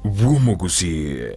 bw'Omogusii.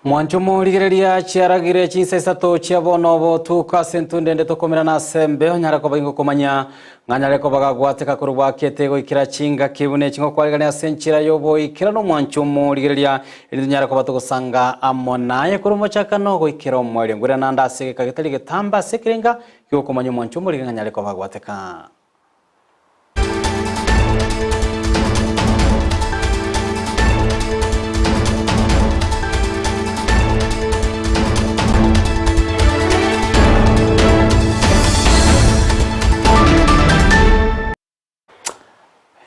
Mwancho morigereria chiaragire chinsa isato chia bono botuko ase entunde ende tokomerana ase embeo nyare koba ingokomanya ng'a nyare koba gagwateka korwa bwakete goikera chingaki buna echi ngokwarigania ase enchera y'oboikeranu omwancho morigereria erinde tonyare koba togosanga amo naye korwa omochakano goikera omoerio ngwere naende ase egeka getari getambe ase ekerenga gi'okomanya omwancho morigereria ng'a nyare koba gagwateka.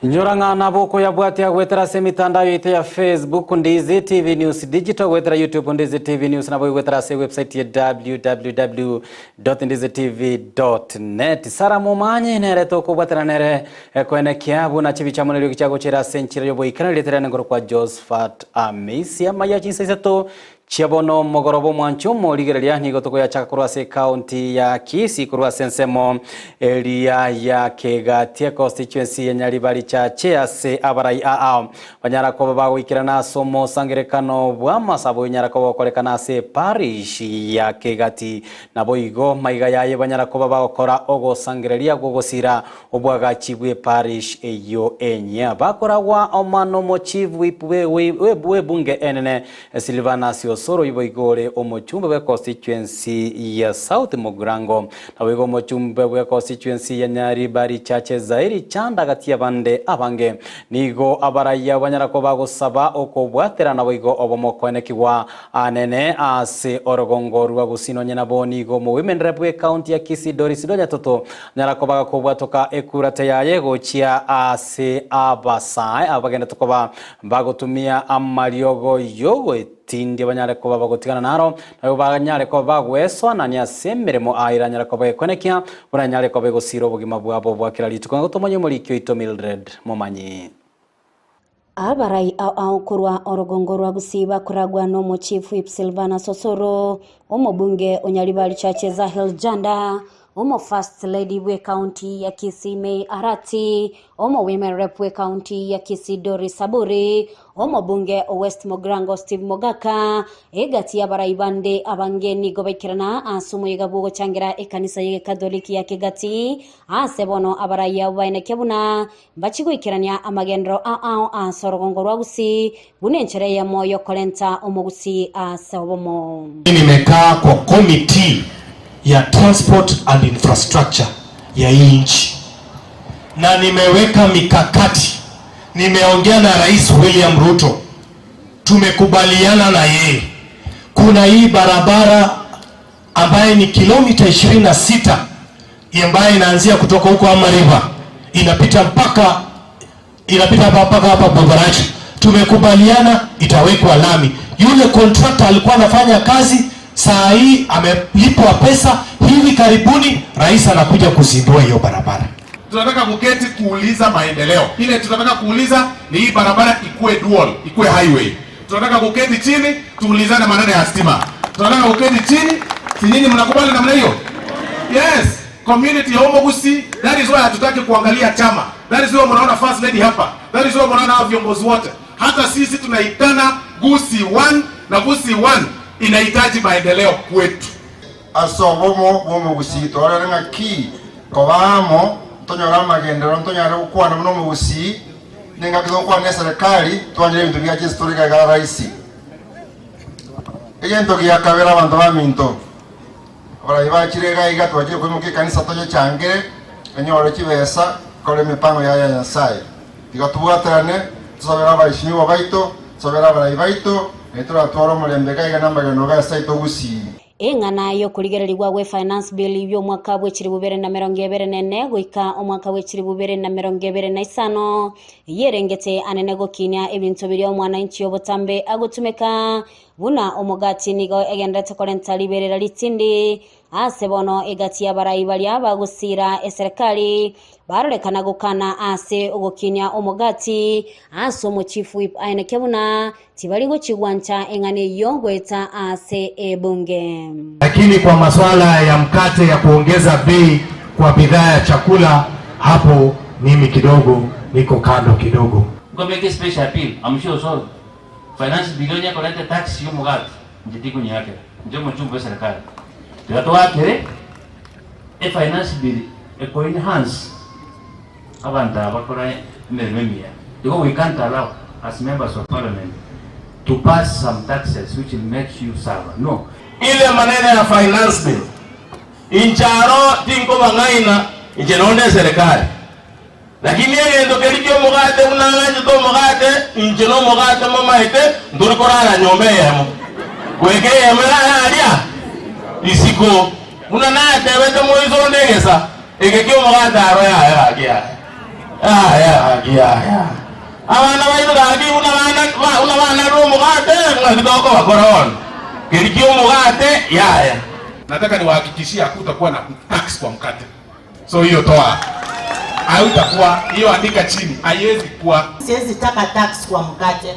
Inyora ng'a nabo okoyabwatia goetera ase emitandao yaito ya Facebook Ndizi TV News Digital goetera YouTube Ndizi TV News nabo goetera ase website ya www.ndizitv.net. Sara Momanyi nere tokobwatana nere koenekia buna chibicha amo neriogi chiagochera ase enchera y'oboikeranu rieta riane nkorokwa Josephat Amisi. Amaya chinsa isato Chia bono omogoroba omwancho omorigereria nigo tokoyachaka korwa ase ekaunti ya Kisii korwa ase ensemo eria ya Kegati econstituency ya Nyaribari Chache ase abarai aa banyara koba bagoikerana ase omosangerekano bw'amasabo onyara koba okorekana ase eparish ya Kegati naboigo maiga yaye banyara koba bagokora ogosangereria gw'ogosira obwagachi bw'eparish eyio enyia bakoragwa omwana omochief bw'ebunge enene Silvanus Osoro iboigo ore omochumbe bwe constituency ya South Mugirango, naboigo omochumbe bwe constituency ya Nyaribari Chache Zairi Chanda gati y'abande abange. Nigo abaraiya banyara koba gosaba okobwatera naboigo obomo koenekigwa anene ase orogongo rwa Gusii nonye nabo nigo omo women rep bwe county ya Kisii Doris Donyatoto anyara koba gakobwatoka ekurate yaye gochia ase abasae aba bagendete koba Mbagotumia amariogo y'ogoetindia banyare koba bagotigana naro, nabo banyare koba bagwesoanania ase emeremo aa eranyare koba gekwenekia, buna enyare koba egosiira obogima bwabo bwa kera rituko. Ng'a tomanye omoriki oito Mildred Momanyi. Abarai ao ao korwa orogongo rwa Gusii bakoragwa n'omochief Whip Silvanus Osoro, omobunge o Nyaribari Chache Zahel Janda, Omo First Lady bw'ecounty ya Kisii May Arati, Omo Women Rep bw'ecounty ya Kisii Doris Saburi, Omobunge o West Mugirango Steve Mogaka, egati y'abarai bande abange nigo baikerana ase omoyega bw'ogochangera ekanisa y'egekatholiki ya Kegati ase bono abarai abwo baenekia buna mbachie goikerania amagenderero ao ao ase orogongo rwa Gusii buna enchera eyemo y'okorenta omogusii ase obomo. Nimekaa kwa committee ya transport and infrastructure ya hii nchi na nimeweka mikakati, nimeongea na Rais William Ruto, tumekubaliana na yeye. Kuna hii barabara ambaye ni kilomita 26 ambaye inaanzia kutoka huko Ama River inapita mpaka inapita hapa mpaka hapa Bobarachi. Tumekubaliana itawekwa lami. Yule contractor alikuwa anafanya kazi, saa hii amelipwa pesa. Hivi karibuni rais anakuja kuzindua hiyo barabara. Tunataka kuketi kuuliza maendeleo. Ile tunataka kuuliza ni hii barabara ikue dual, ikue highway. Tunataka kuketi chini tuulizane maneno ya stima. Tunataka kuketi chini, si nyinyi mnakubali namna hiyo? Yes, community ya Omogusi, that is why hatutaki kuangalia chama. That is why mnaona first lady hapa. That is why mnaona hao viongozi wote. Hata sisi tunaitana Gusii 1 na Gusii 1 inahitaji maendeleo kwetu. Ase obomo bw'omogusii torore ng'aki koba amo, ntonyore amagenderero, ntonyare gokwana buna omogusii, nengaki togokwana neserekari, twanyore ebinto bia Jesu tore iga iga rahisi. Egento gia kabere abanto baminto, abarai bachire iga iga twachire koimokia ekanisa toyechangere, enyore chibesa, kore emipango yaye ya Nyasaye. Tiga tobwaterane. Tosabere abaishimiwa baito, tosabere abarai baito, naintwe toratware omorembe iga iga na amageno iga ase aito gusii. Eng'ana y'okorigererigwa gwe Finance Bill y'omwaka bwe chilifu bibere na emerongo ebere na ene goika omwaka bwe chilifu bibere na emerongo ebere na isano eyerengete anene gokinia ebinto biria omwananchi obotambe agotumeka buna omogati nigo egenderete korenta riberera ritindi Ase bono egati y'abarai baria bagosiira eserekari barorekana gokana ase ogokinia omogati ase omochief whip aenekia buna tibari gochigwancha eng'ana eyio goeta ase ebunge. Lakini kwa masuala ya mkate ya kuongeza bei kwa bidhaa ya chakula, hapo mimi kidogo niko kando kidogo. Nkomeke special appeal, I'm sure Osoro, finance bill onye ekoreta tax y'omogati, inche tikonyeakera. Inche omochumba bw'eserekari, tiga toakere efinance bill eko enhance abanto aba bakora emeremo emiya. Igo we can't allow as members of parliament to pass some taxes which will make you suffer, no. Ile maneno ya finance bill inche aro tinkobang'aina inche nonde eserekari. Lakini egento keria ki'omogate buna ang'anchete omogate, inche nomogate momaete, ntori korara nyomba eyemo, goika eyemo erare aria isiko, buna natebete moiso onde egesa eke ki'omogate aro yaya gaki yaya, yaya gaki yaya. Abana baito gaki buna bana buna banarire omogate, ng'aki tokobakora bono? Keria ki'omogate yaya. Nataka niwahakikishie hakutakuwa na tax kwa mkate. So hiyo toa. Haitakuwa hiyo, andika chini, haiwezi kuwa. Siwezi taka tax kwa mkate.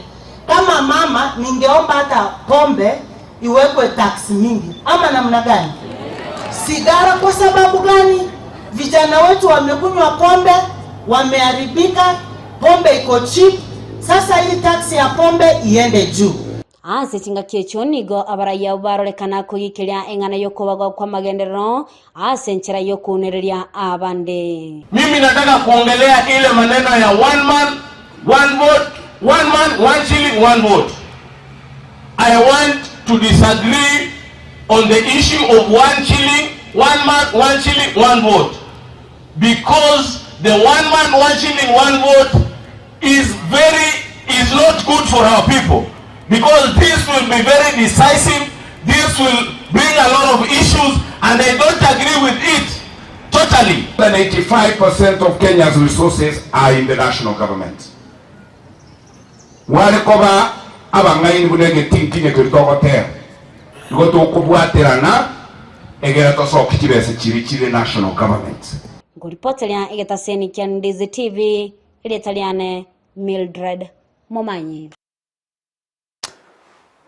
Kama mama ningeomba hata pombe iwekwe tax mingi ama namna gani? Sigara kwa sababu gani? Vijana wetu wamekunywa pombe, wameharibika, pombe iko cheap. Sasa hii tax ya pombe iende juu. Ase chingaki echio nigo abarai abwo barorekana koigikeria eng'ana y'okobagwa kw'amagenderero ase enchera y'okounereria abande. Mimi nataka kuongelea ile maneno ya one man one vote, one man one shilling one vote. I want to disagree on the issue of one shilling, one man one shilling one vote because the one man one shilling one vote is very is not good for our people because this will be very decisive this will bring a lot of issues and I don't agree with it totally. Than 85% of Kenya's resources are in the national government. Mware koba abang'aini buna egetinkinye keria togoteba, igo tokobwaterana egere tosokie chibesa chiria chire national government. Nkoripoteria egetaseni kia Ndizi TV, erieta riane Mildred Momanyi.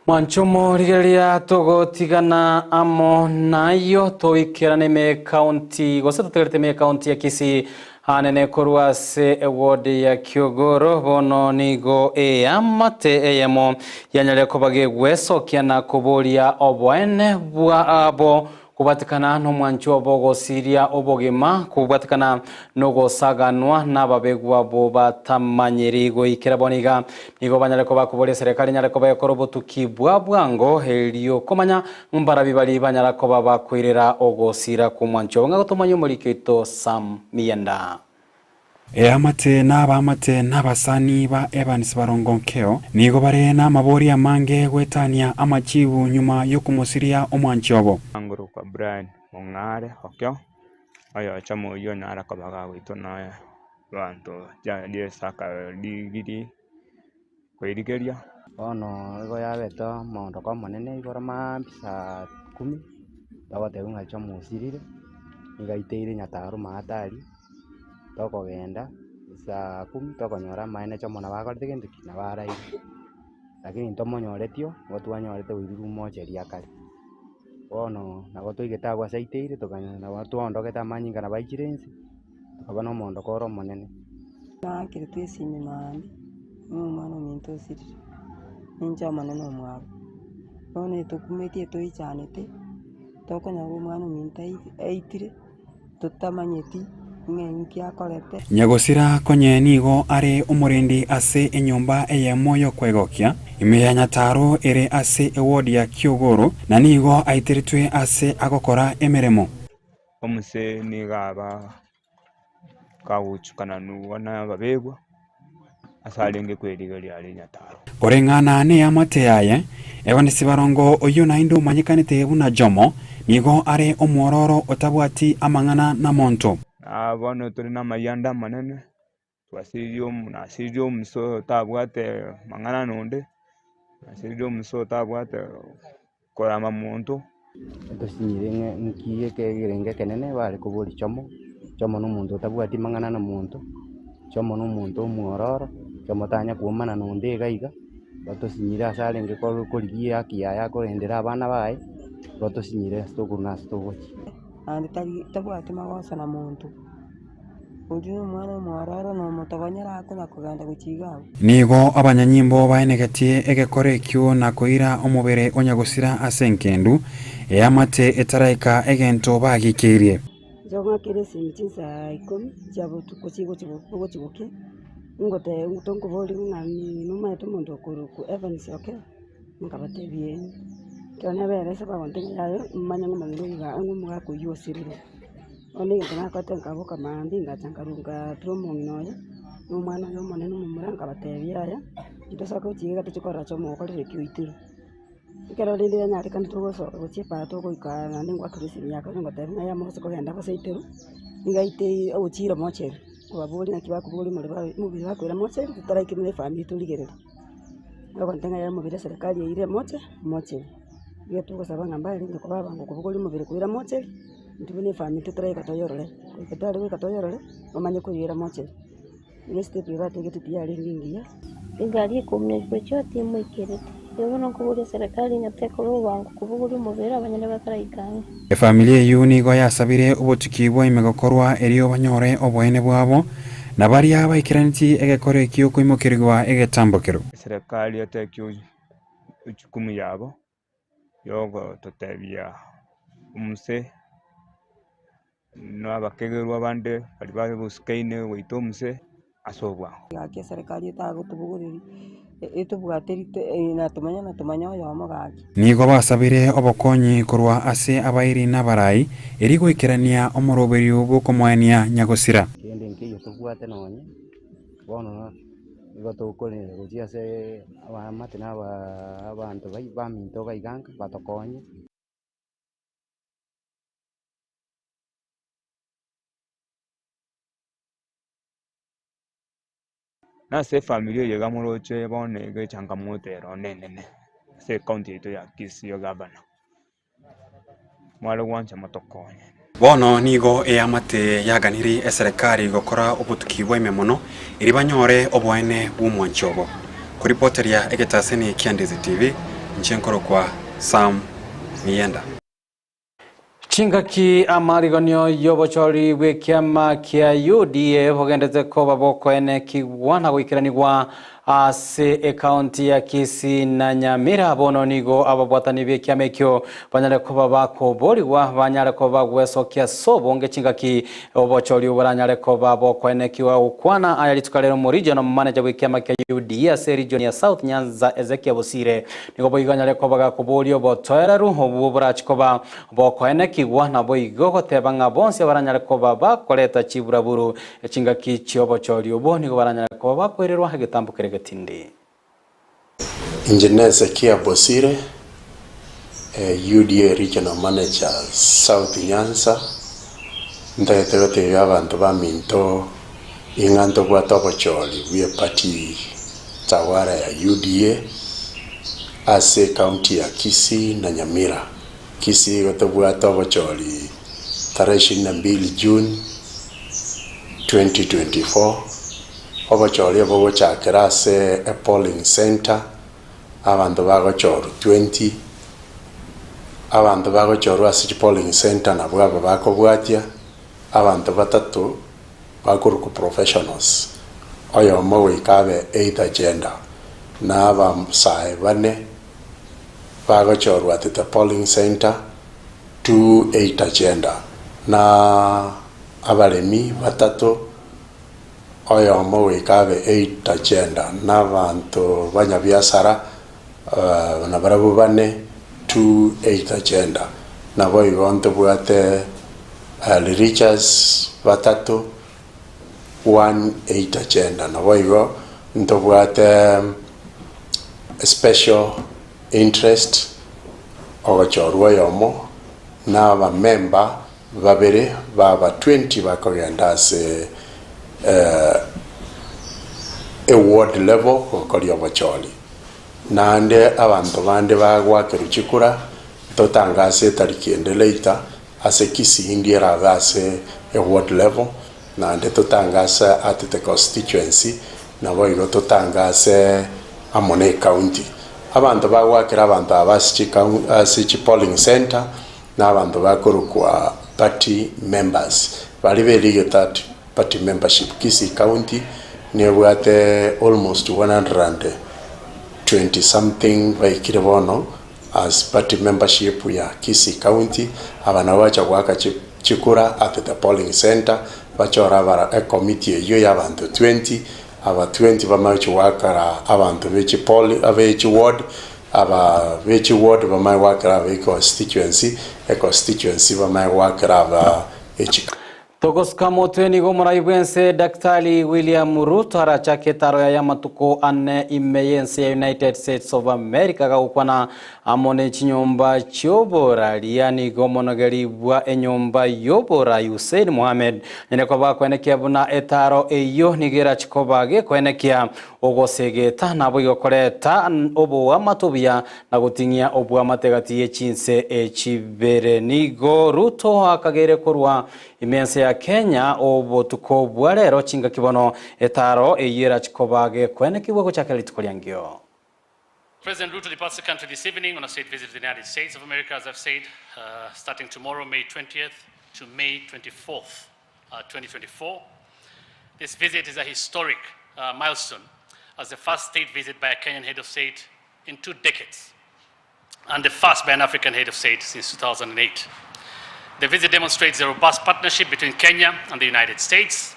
Mwanchumo rigereria togotigana amo nayio toikerane ime ekaunti gose totegerete ime ekaunti ya Kisii anene korwa ase eward ya Kiogoro bono nigo eamate eyemo yanyarire koba gegwesokia na koboria oboene bwa abo Kobwatekana nomwancho obo ogosiria obogima, kobwatekana nogosaganwa nababegwa abwo batamanyiri goikera bono iga, nigo banyare koba koboria eserekari enyare koba egokora obotuki bwa bwango erio komanya mbarabi baria banyara koba bakoirera ogosira kw'omwancho obo. Ng'a gotomanye omoriki oito Sam Miyenda. Eamate na abaamate na abasani ba Evans Barongo Nkeo nigo bare namaboria amange goetania amachibu nyuma yokomosiria omwanchi obo. Ngorokwa Brian Mong'are Okio, oyocha moyio onyare koba gagoitwa na abanto riesaka rigiri koirigeria. Bono igo yabete omoondoko omonene igoro maambia saa kumi, togotebiwa ng'a Jomo osirire, nigo aiteire nyataro maate aria, tokogenda saa kumi tokonyora amaene Jomo nabo akorete gento ki? Nabo araire, lakini ntomonyoretio, nigo twanyorete oirurwe mocheri akare. Bono nabo twaigete abwo ase aiteire tokanya nabo twaondogete amanyinga nabo aichire inse, tokaba na omoondoko ore omonene. Naakeretwe esimi mambia, ng'a omwana ominto osirire, ninche omonene omwabo. Bono etokumetie etoichanete, tokonyora omwana ominto aitire, totamanyeti ng'a inki akorete. Nyagosira konye nigo are omorendi ase enyomba eyemo y'okwegokia, ime ya Nyataro ere ase eward ya Kiogoro, na nigo aiteretwe ase agokora emeremo. Omuse nigo aba kagochukana nababegwa. Ase arenge kwerigeria aria Nyataro. Koreng'ana neamate yaye, Evans Barongo oyio naende omanyekanete buna Jomo, nigo are omwororo otabwati amang'ana namonto. Na bono tore namayianda amanene, twasiririe omo nasiririe omusa oyo otabwate mang'ana nonde, nasiririe omusa otabwate korama monto. Tosinyire ng'a nki ekerengo ekenene bare koboria chomo, chomo na omonto otabwati mang'ana na monto, chomo na omonto omwororo, chomo tanya kwomana na onde iga iga, igo tosinyire ase arenge kor korigia ehaki yaye akorendera abana baye, igo tosinyire ase tokorwa na ase togochia. Naende tari tabwati magoso na monto. Oyio nomwana omwororo na omotogonyera akonya kogenda gochia iga abwo. Nigo abanyanyimbo baenegetie egekora ekio na koira omobere o nyagosira ase enkendu, eamate etaraika egento bagikeirie. Inche ng'akere esimi chinsaa ikomi chia botuko chigochi bogochi gokia, ngoteba ntokoboria ng'a nomanyete omonto okorokwa Evans Okelo? Nkabatebia ee. Ekero naberese bagontebia ng'a yaya manye ng'a omong'ina oyio iga ng'a omogaka oyio osirire. Bono egento nakorete nkaboka maambia ngacha nkarwa nkatura omong'ina oye, na omwana oye omonene omomura nkabatebia yaya, intosoke gochia iga tochie korora omogokorire ki oitirwe. Ekero rende yanyarekana togosoka gochia epara togoika naende ngoakerwa esimi ya kabere ngotebia ng'a yaya mogose kogenda bosa aiterwe, nigo aiteire ogochiira mocheri, nkobaboria naki bakoboria omorero omobere bakoira mocheri totaraika buna efamiri torigereria. Bagontebia ng'a yaya omobere eserekari eire moche mocheri. Nigo togosaba ng'a mbarenge koba abango kobogoria omobere koira mocheri, intwe buna efamiri totaraika toyorore, goika tware goika toyorore, bamanye koyoira mocheri. Igo estep eye batebete tiyarenge engiya. Egari ekomia gochia timoikereti. Igo bono nkoboria serikali ng'a tekore obwango kobogoria omobere abanyene bataraika ang'e. Efamiri eyio nigo yasabire obotuki bwa ime gokorwa erio banyore oboene bwabo, na baria baikeranetie egekoro ekio koimokerigwa egetambokero. Eserekari eteki ejukumu yabo yogototebia omuse na abakegerwa bande baria bare bosikaine goita omuse ase obwango. Gaki eserekari etagotobogoreria, etobwate rito natomanya natomanya oyomo gaki. Nigo basabire obokonyi korwa ase abairi na abarai, erio goikerania omoroberio bw'okomoenia nyagosira. Kende nkeiyo tobwate nonye, bono nigo tokorera gochia ase abaamate na abaa abanto baminto iga iga nka batokonye. Nase efamiri eye iga moroche bono iga echangamoto ere one enene ase ecounty yaito ya Kisii egavana, mware gwancha motokonye. Bono nigo eamate yaganirie eserekari gokora obotuki bwa ime mono, erio banyore oboene bw'omwanchi obo. Koripoteria egetaseni kia Ndizi TV, inche nkorokwa Sam Miyenda. Chingaki amariganio y'obochori bw'ekiama kia UDA bogendete koba bokoenekigwa na goikeranigwa ase ekaunti ya Kisii na Nyamira, bono nigo ababwatani b'ekiama ekio banyare koba bakoborigwa banyare koba bagwesokia ase obonge chingaki obochori boranyare koba bokoenekigwa. Gokwana aya rituko rero omoregional manager bw'ekiama kia UDA ase region ya South Nyanza Ezekiel Bosire Nigo boigo anyare koba gakoboria obotoereru obwo borache koba bokoenekigwa, naboigo goteba ng'a bonsi abaranyare koba bakoreta chiburaburu chingaki chi'obochori obwo nigo baranyare koba bakoirerwa egetambo keria getindi. Engineer Hezekia Bosire, UDA Regional Manager South Nyanza, ntagete gotebia abanto baminto ing'a ntobwate obochori bw'eparty Tawara ya UDA ase ecounty ya Kisii na Nyamira. Kisii igo tobwate obochori tarehe ishirini na mbili June 2024, obochori obo bogochakera ase epolling centre abanto bagochorwa 20, abanto bagochorwa ase chipolling centre nabwo aba bakobwatia, abanto batato bakorokwa professionals, oyomo goika abe either gender, na abasae bane bagochorwa at the polling centre to either gender, na abaremi batato, oyomo goika abe either gender, na abanto banyabiasara nabarabwo bane to either gender. Naboigo ntobwate religious batato, one either gender. Naboigo. Ntobwate special interest ogochorwa oyomo na abamemba babere baba 20 bakogenda ase eward level gokoria obochori. Naende abanto bande bagoakerwa chikura ntotangase etariki ende later ase Kisii ndi erabe ase eward level naende totangase at the constituency naboigo totangase amo ne ecounty. Abanto bagoakera abanto aba ase chikau ase chipolling centre na abanto bakorokwa party members baria berigete at party membership. Kisii county nebwate almost 120 something baikire bono as party membership ya Kisii county, aba nabo bacha goaka chikura at the polling centre, bachore abara ecommittee eyio ya abanto 20, aba 20 bamanye gochia goakera abanto be chipoli abe chiward, aba be chiward bamanye goakera abe econstituency, econstituency bamanye goakera aba echika. Togosuka motwe nigo omorai bw'ense Daktari William Ruto arachake etaro yaye amatuko ane ime y'ense ya United States of America gagokwana amo ne chinyomba chi'oboraria. Nigo omonogeri bwa enyomba y'oborai Hussein Mohamed nyene koba akoenekia buna etaro eyio nigo erachi koba gekoenekia ogosegeta naboigo koreta oboamate obuya na goting'ia oboamate gati ye chinse echibere. Nigo Ruto akageire korwa Ime ense ya Kenya obotuko bwa rero chingaki bono etaro eyio erachi koba gekwenekigwa gochakera rituko ria ngio. President Ruto departs the country this evening on a state visit to the United States of America, as I've said, uh, starting tomorrow, May 20th to May 24th, uh, 2024. This visit is a historic uh, milestone as the first state visit by a Kenyan head of state in two decades and the first by an African head of state since 2008. The visit demonstrates a robust partnership between Kenya and the United States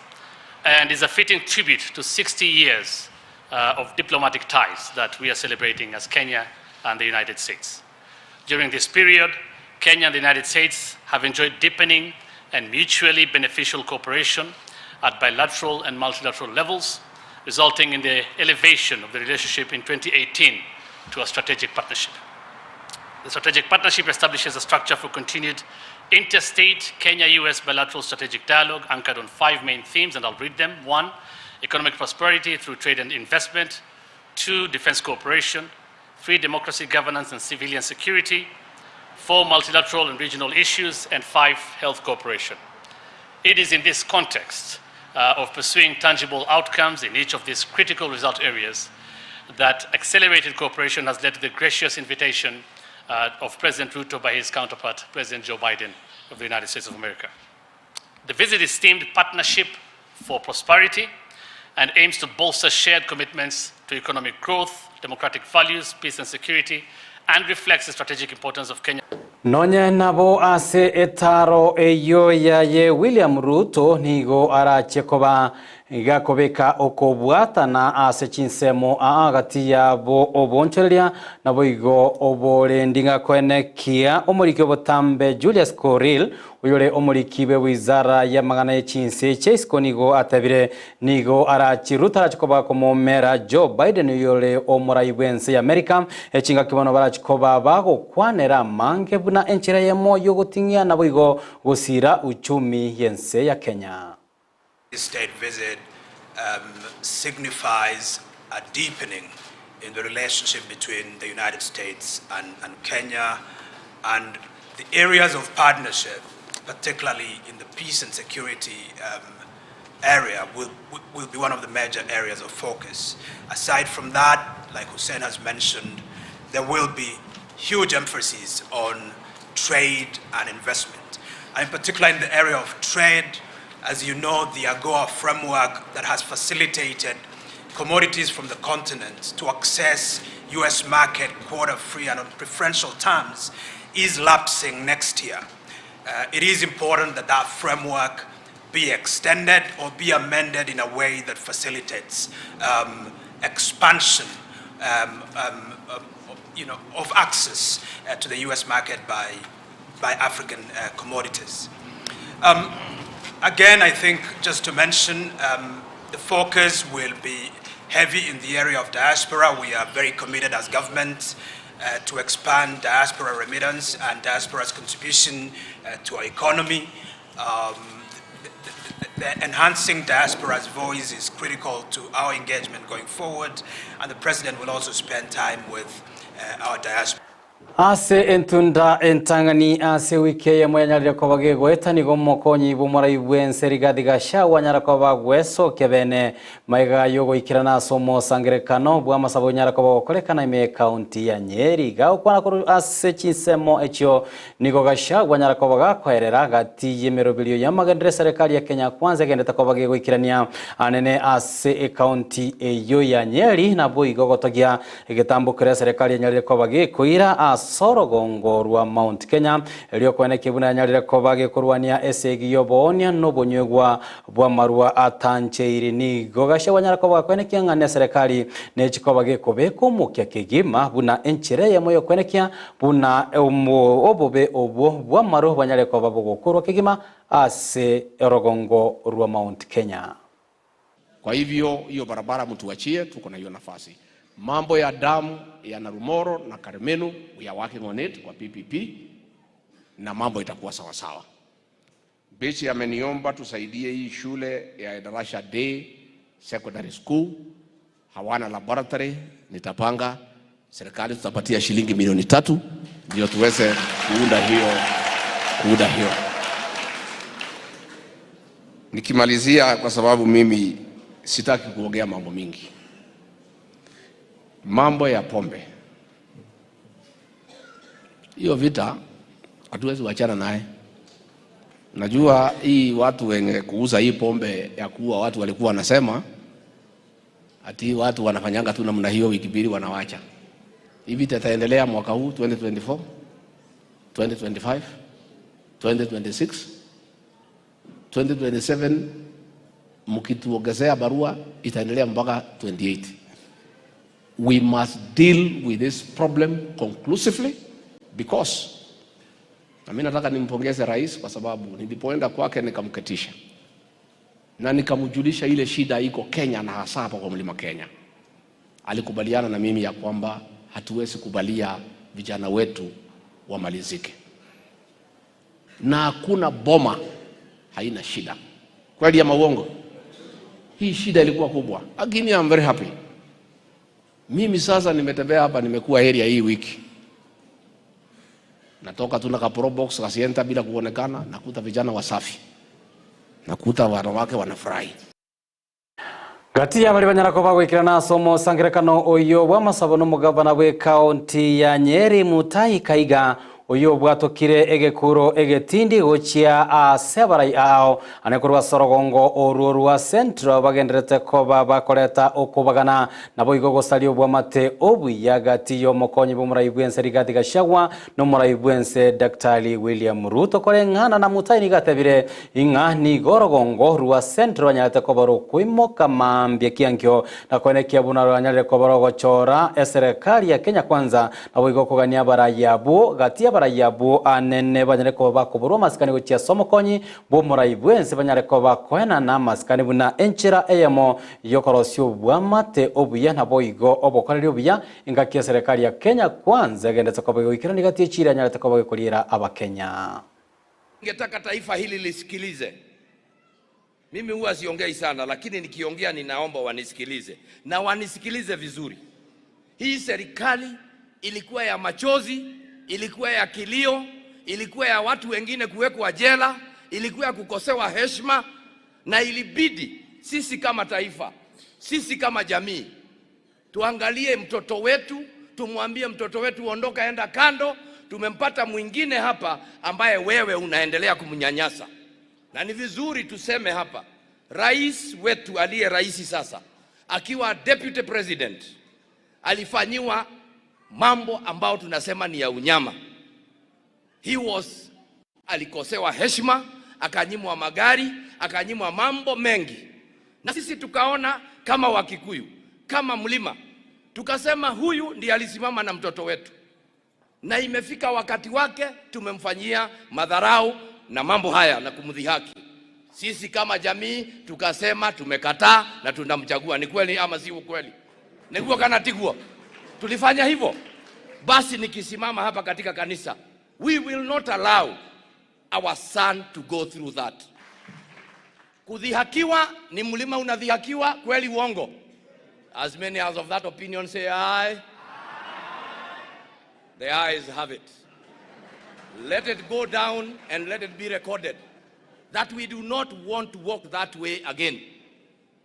and is a fitting tribute to 60 years uh, of diplomatic ties that we are celebrating as Kenya and the United States. During this period, Kenya and the United States have enjoyed deepening and mutually beneficial cooperation at bilateral and multilateral levels, resulting in the elevation of the relationship in 2018 to a strategic partnership. The strategic partnership establishes a structure for continued interstate Kenya-US bilateral strategic dialogue anchored on five main themes, and I'll read them. One, economic prosperity through trade and investment. Two, defense cooperation. Three, democracy, governance, and civilian security. Four, multilateral and regional issues. And five, health cooperation. It is in this context uh, of pursuing tangible outcomes in each of these critical result areas that accelerated cooperation has led to the gracious invitation uh, of President Ruto by his counterpart, President Joe Biden of the United States of America. The visit is themed Partnership for Prosperity and aims to bolster shared commitments to economic growth, democratic values, peace and security, and reflects the strategic importance of Kenya. Nonye nabo ase etaro eyio yaye William Ruto nigo arache koba gakobeka okobwatana ase chinsemo aa gati yabo obonchoreria naboigo oborendi ng'akoenekia omoriki obotambe Julius Korir Oyore omoriki bwe wizara y'amang'ana ye chinse chia isiko nigo atebire, Nigo arachi Ruto arachi koba komomera Joe Biden oyore omorai bw'ense y'Amerika, echingaki bono barachi koba bagokwanera amange buna enchera eyemo y'ogoting'ia naboigo gosiira uchumi y'ense ya Kenya. This state visit um, signifies a deepening in the relationship between the United States and, and Kenya and the areas of partnership, particularly in the peace and security um, area, will, will be one of the major areas of focus. Aside from that, like Hussein has mentioned, there will be huge emphasis on trade and investment. And in particular in the area of trade, as you know, the AGOA framework that has facilitated commodities from the continent to access US market quota-free and on preferential terms is lapsing next year. Uh, it is important that that framework be extended or be amended in a way that facilitates um, expansion um, um, um you know, of access uh, to the US market by, by African uh, commodities. Um, again, I think just to mention, um, the focus will be heavy in the area of diaspora. We are very committed as government uh, to expand diaspora remittance and diaspora's contribution uh, to our economy. Um, the, enhancing diaspora's voice is critical to our engagement going forward, and the president will also spend time with uh, our diaspora. Ase entunda entang'ani ase ewiki eyemo yanyarire koba gegoeta nigo omokonyi bw'omorai bw'ense Rigathi Gachagua anyara koba gwesokia bene maiga y'ogoikerana ase omosangererekano bw'amasabo onyara koba gokorekana ime y'ekaunti ya Nyeri. Gagokwana korwa ase chinsemo echio nigo Gachagua anyara koba gakoerera gati y'emeroberio y'amagenderero eserekari ya Kenya Kwanza egenderete koba gegoikerania anene ase ekaunti eyio ya Nyeri naboigo gotogia Egetambo keria eserekari enyarire koba gekoira ase orogongo rwa Mount Kenya, erio koenekia buna yanyarire koba gekorwania esegi y'oboonia na obonywegwa bw'amarwa atancheiri. Nigo Gachagua anyara koba gakoenekia ng'a neserekari nechi koba gekobeka omokia kegima buna enchera eyemo y'okoenekia buna obobe obwo bw'amarwa bwanyare koba bogokorwa kegima ase orogongo rwa Mount Kenya. Kwa hivyo hiyo barabara mtuachie, tuko na hiyo nafasi. Mambo ya damu ya Narumoro na Karmenu, we are working on it kwa PPP na mambo itakuwa sawa sawa. Bichi ameniomba tusaidie hii shule ya Darasha Day Secondary School, hawana laboratory. Nitapanga serikali tutapatia shilingi milioni 3 ndio tuweze kuunda hiyo, kuunda hiyo. Nikimalizia, kwa sababu mimi sitaki kuongea mambo mingi, mambo ya pombe, hiyo vita hatuwezi wachana naye. Najua hii watu wenye kuuza hii pombe ya kuua watu walikuwa wanasema ati watu wanafanyanga tu namna hiyo, wiki mbili wanawacha. Hii vita itaendelea mwaka huu 2024, 2025, 2026, 2027 mkituongezea barua itaendelea mpaka 28. We must deal with this problem conclusively because, na mimi nataka nimpongeze rais kwa sababu nilipoenda kwake nikamketisha na nikamjulisha ile shida iko Kenya na hasa hapa kwa mlima Kenya. Alikubaliana na mimi ya kwamba hatuwezi kubalia vijana wetu wamalizike, na hakuna boma haina shida. Kweli ama uongo? Hii shida ilikuwa kubwa, lakini I'm very happy. Mimi sasa nimetembea hapa, nimekuwa area hii wiki, natoka tu na ka pro box kasienta bila kuonekana, nakuta vijana wasafi, nakuta wanawake wanafurahi. Gati ya bari banyara ko bagwikirana ase omosangerekano oyo bw'amasabo n'omogavana bw'ekaunti ya Nyeri Mutahi Kaiga oyo bwatokire egekuro egetindi gochia ase abarai ao ane korwa ase orogongo orwo rwa Central bagenderete koba bakoreta okobagana nabo igo gosaria obwamate obuya gati y'omokonyi bw'omorai bw'ense Rigathi Gachagua n'omorai bw'ense Daktari William Ruto koreng'ana na Mutahi nigo atebire ing'a nigo orogongo rwa Central banyarete koba rokoimoka mambia kiankio na koenekia buna rwanyarire koba rogochora eserekari ya Kenya Kwanza nabo igo okogania abarai abwo gati y'abarai abwo anene banyare koba bakoborwa amasikani gochia ase omokonyi bw'omorai bw'ense banyare koba koenana amasikani buna enchera eyemo y'okorosia obwamate obuya nabo igo obokoreri obuya engaki eserekari ya Kenya Kwanza egendete koba egoikerani gati echira anyarete koba gekoriera abakenya. Ningetaka taifa hili lisikilize. Mimi huwa siongei sana, lakini nikiongea ninaomba wanisikilize na wanisikilize vizuri. Hii serikali ilikuwa ya machozi, ilikuwa ya kilio, ilikuwa ya watu wengine kuwekwa jela, ilikuwa ya kukosewa heshima, na ilibidi sisi kama taifa, sisi kama jamii tuangalie mtoto wetu, tumwambie mtoto wetu ondoka, enda kando. Tumempata mwingine hapa ambaye wewe unaendelea kumnyanyasa. Na ni vizuri tuseme hapa, rais wetu aliye rais sasa akiwa deputy president alifanyiwa mambo ambayo tunasema ni ya unyama. Alikosewa heshima, akanyimwa magari, akanyimwa mambo mengi, na sisi tukaona kama Wakikuyu, kama mlima, tukasema huyu ndiye alisimama na mtoto wetu, na imefika wakati wake, tumemfanyia madharau na mambo haya na kumdhihaki. Sisi kama jamii tukasema tumekataa na tunamchagua. Ni kweli ama si ukweli? Niguo kana tiguo? Tulifanya hivyo. Basi nikisimama hapa katika kanisa, we will not allow our son to go through that. Kudhihakiwa ni mlima unadhihakiwa, kweli uongo? As many as of that opinion say aye. The ayes have it. Let it go down and let it be recorded that we do not want to walk that way again.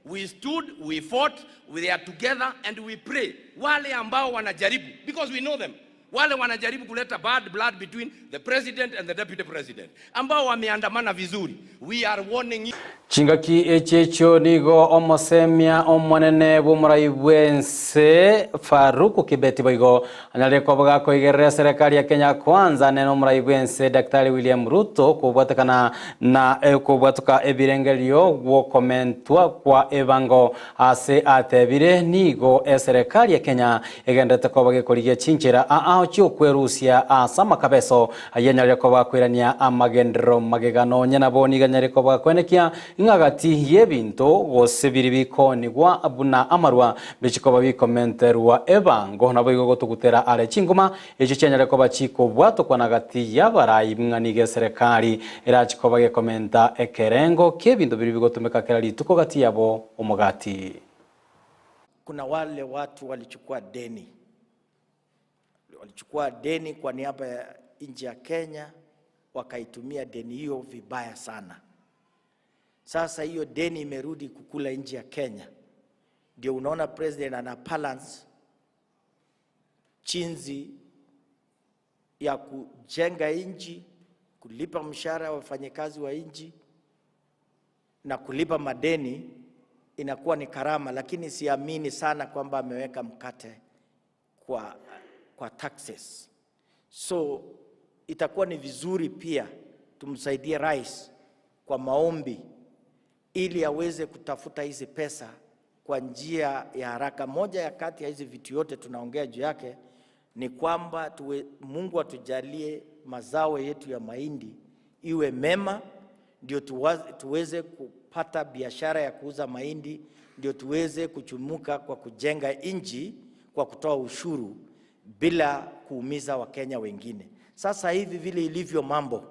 We stood, we fought, we are together and we pray. Wale ambao wanajaribu, because we know them, wale wanajaribu kuleta bad blood between the president and the deputy president, ambao wameandamana vizuri, we are warning you. Chingaki echiechio nigo omosemia omonene bw'omorai bw'ense Faruku Kibeti boigo anyarire koboga koigerera serikali ya Kenya Kwanza nene omorai bw'ense Daktari William Ruto kobwatekana na kobwatoka ebirengerio gwokomentwa kwa ebango ase atebire nigo eserekari ya Kenya egenderete koba gekorigia chinchera aao chiokwerusia ase amakabeso ayio anyarire koba akoirania amagenderero magega nonye nabo nigo anyarire koba akwenekia ng'a gati y'ebinto gose biri bikonigwa buna amarwa bichikoba bikomenterwa ebango naboigo gotugutera are chingoma echio chianyare koba chikobwatokwa na gati y'abarai ng'a nigo eserekari erachi koba gekomenta ekerengo ki'ebinto biria bigotumeka kera rituko gati yabo omogati. Kuna wale watu walichukua deni, walichukua deni kwa niaba ya nchi ya Kenya, wakaitumia deni hiyo vibaya sana. Sasa hiyo deni imerudi kukula nchi ya Kenya. Ndio unaona president ana balance chinzi ya kujenga nchi, kulipa mshahara wa wafanyakazi wa nchi na kulipa madeni inakuwa ni karama, lakini siamini sana kwamba ameweka mkate kwa, kwa taxes. So itakuwa ni vizuri pia tumsaidie rais kwa maombi ili aweze kutafuta hizi pesa kwa njia ya haraka. Moja ya kati ya hizi vitu yote tunaongea juu yake ni kwamba tuwe, Mungu atujalie mazao yetu ya mahindi iwe mema, ndio tuweze kupata biashara ya kuuza mahindi, ndio tuweze kuchumuka kwa kujenga nchi kwa kutoa ushuru bila kuumiza Wakenya wengine. Sasa hivi vile ilivyo mambo,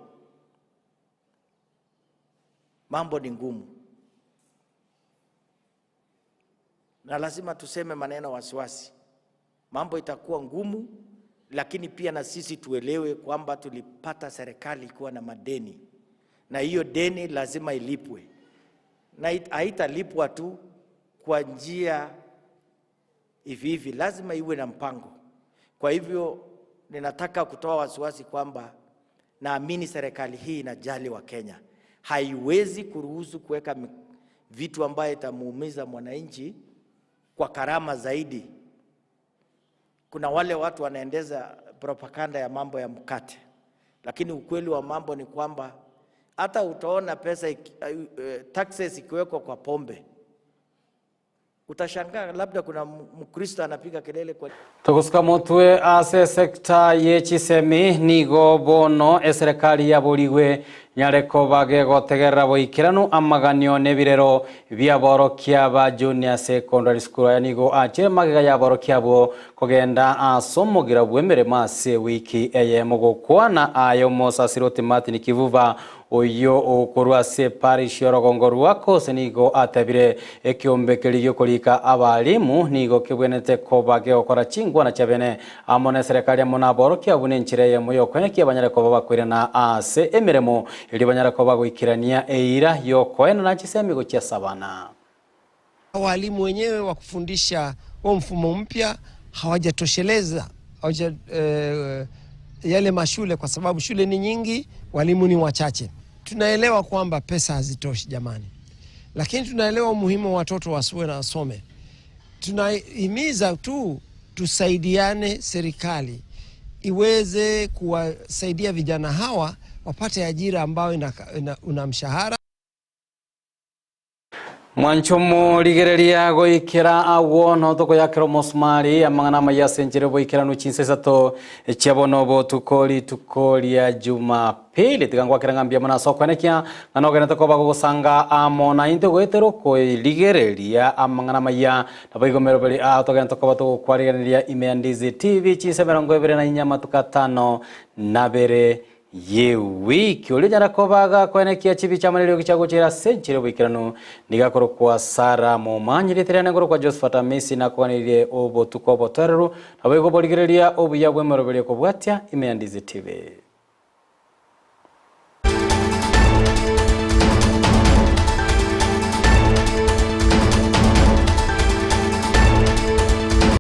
mambo ni ngumu, na lazima tuseme maneno wasiwasi. Mambo itakuwa ngumu, lakini pia na sisi tuelewe kwamba tulipata serikali ikiwa na madeni, na hiyo deni lazima ilipwe, na haitalipwa tu kwa njia hivi hivi, lazima iwe na mpango. Kwa hivyo ninataka kutoa wasiwasi kwamba naamini serikali hii inajali Wakenya, haiwezi kuruhusu kuweka vitu ambayo itamuumiza mwananchi kwa karama zaidi. Kuna wale watu wanaendeza propaganda ya mambo ya mkate, lakini ukweli wa mambo ni kwamba hata utaona pesa iki, taxes ikiwekwa kwa pombe utashangaa, labda kuna Mkristo anapiga kelele kwa Togosuka motwe ase sekta ye chisemi nigo bono eserikali yaborigwe nyareko bagegotegerera boikeranu amaganio n'ebirero biaborokia ba junior secondary school aya nigo achire magega yaborokia abo kogenda ase omogira bw'emeremo ase wiki eye mogokwana ayo mosasiroti Martin Kivuva oyo okorwa ase parish orogongo rwako nigo atebire ekiombe keri giokorika abarimu nigo kibwenete koba gegokora chingwana chia bene amo na eserekari amo na aborokia abwo na enchera eyemo yokoenekia banyare koba bakoirana ase emeremo eri banyare koba goikerania eira yokoenana chisemi gochia sabana. Walimu wenyewe wa kufundisha huo mfumo mpya hawajatosheleza hawaja, eh, yale mashule kwa sababu shule ni nyingi, walimu ni wachache. Tunaelewa kwamba pesa hazitoshi jamani, lakini tunaelewa umuhimu wa watoto wasiwe na wasome. Tunahimiza tu tusaidiane, serikali iweze kuwasaidia vijana hawa wapate ajira ambayo ina, ina, una mshahara. Mwanchomo rigereria goikera agwo notokoyakera omosumari amang'ana amaya ase enchera y'oboikeranu chinsa isato chia bono botuko rituko ria Jumapili. Tiga ngwakere ng'a mbuya mono ase okwenekia ng'a nogenete koba gogosanga amo naintwe goetera okoerigereria amang'ana amaya. Naboigo meroberi aa togenete koba togokwarigereria ime ya Ndizi TV chinsa 24 amatuko atano nabere Y'ewiki. Oria onyare koba agakoenekia chibi chiamane eriogi chiagochera ase enchera y'oboikeranu nigo akorokwa Sara Momanyi. Rieta riane nkorokwa Josephat Amisi nakoganeirie obotuko obotoereru naboigo borigereria obuya bw'emeroberio ekobwatia ime ya Ndizi TV.